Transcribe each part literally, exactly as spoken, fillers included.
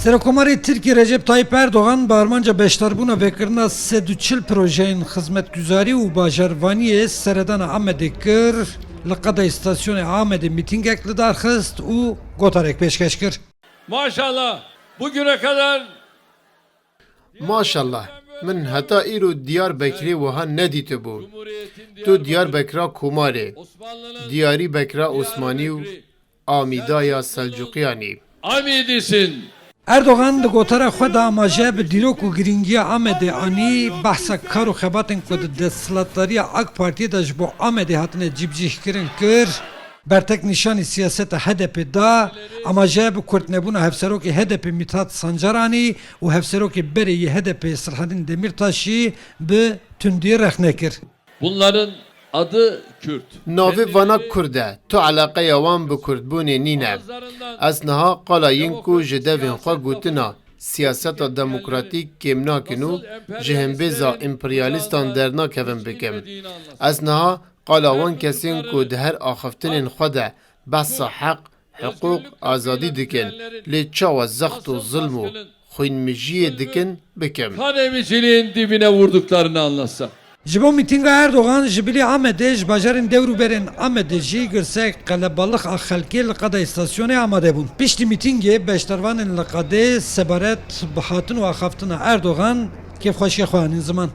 Serokomarê Tirkiyê Recep Tayyip Erdogan bi armanca beşdarbûna vekirina sed û çil projeyên xizmetguzarî û bajarvaniyê seredana Amedê kir, li qeda îstasyonê Amedê mîtîngek li dar xist û gotarek pêşkeş kir. Maşallah, bugüne kadar Maşallah, min heta îro Diyarbekirê wiha nedîtibû. Tu Diyarbekira Komarê, Diyarbekira Osmanî û Amîda ya Selcuqiyan î. Amidisin. Erdogan di gotara xwe de amaje bi dîrok û girîngiya Amedê anî, behsa kar û xebatên ku di desthilatdariya AK Partiyê de ji bo Amedê hatine cîbicîhkirin kir. Bertek nîşanî siyaseta H D P da, amaje bi kurdnebûna hevserokê H D P Mithat Sancar anî û hevserokê berê yê H D P Selahaddin Demirtaş jî bi tundî rexne kir. Bunların adı Kürt. Navê vana Kurd e, tu eleqeya wan bi kurdbûnê nîne. Ez niha qala yên ku ji devên xwe gotina siyaseta demokratîk kêm nakin û ji hembêza împeryalîstan dernakevin bikim. Ez niha qala wan kesên ku di her axiftinên xwe de behsa heq, hiqûq, azadî dikin, lê çawa zext û zilm û xwînmijiyê dikin, bikim. Kan emiciliğin dibine vurduklarını anlatsa. Ji bo mîtînga Erdogan ji bilî Amedê, ji bajarên dewrûberên Amedê jî girsek qelebalix a xelkê li qeda îstasyonê amade bûn. Piştî mîtîngê beşdarvanên li qedê sebaret bi hatin û axaftina Erdogan kêfxweşiya xwe anîn ziman.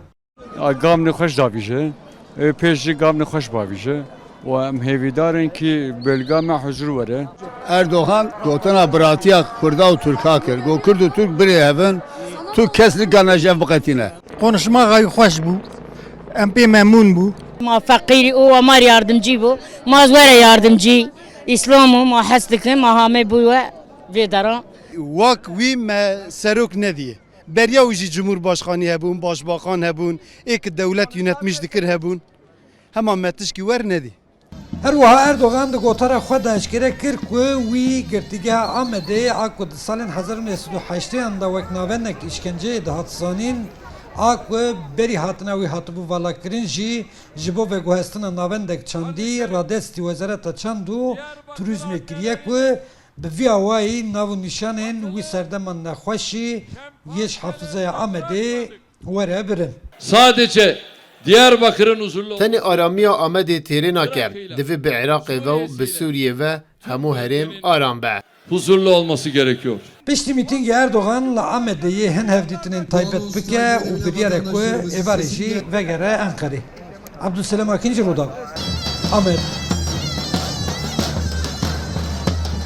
A, gamnê xweş davîje, ê, pêş jî gamnê xweş bavîje û em hêvîdar in kî bölga me huzur were. Erdogan gotina biratiya Kurda û Tirka kir. Got, Kurd û Tirk birê hev in, tu kes nikane ji hev biqetîne. Konuşma gayî xweş bû. Em pê memnûn bû. Ma feqîrî û ma yardimcî bû. Ma ez were yardimcî. Îslam û ma hez dikin, ma hame bû we vê dera. Wek wî me serok nedîye. Beriya wî jî cumhurbaşkanî hebûn, başbakan hebûn, ê ki dewlet yönetmiş dikir hebûn. Hema me tişkî wer nedî. Her wiha Erdogan di gotara xwe de eşkere kir ku wî girtîgeha Amedê a ku di salên hezar û neh sed û heştêyan de wek navendek îşkenceyê dihat zanîn, a ku berî hatina wî hatibû valakirin jî ji bo veguhestina navendek çandî radestî Wezareta Çand û Turîzmê kiriye ku bi vî awayî nav û nîşanên wî serdema nexweşî yê ji hafizeya Amedê were birin. Sadece Diyarbakır'ın huzurlu Tenê aramiya Amedê têrê nake. Divê bi Iraqê ve û bi Sûriyê ve hemû herêm aram be. Huzurlu olması gerekiyor. Piştî mîtîngê Erdogan li Amedê yê hin hevdîtinên taybet bike û biryar e ku êvarê jî vegere Enqerê. Abdulselam Akinci, Rûdaw, Amed.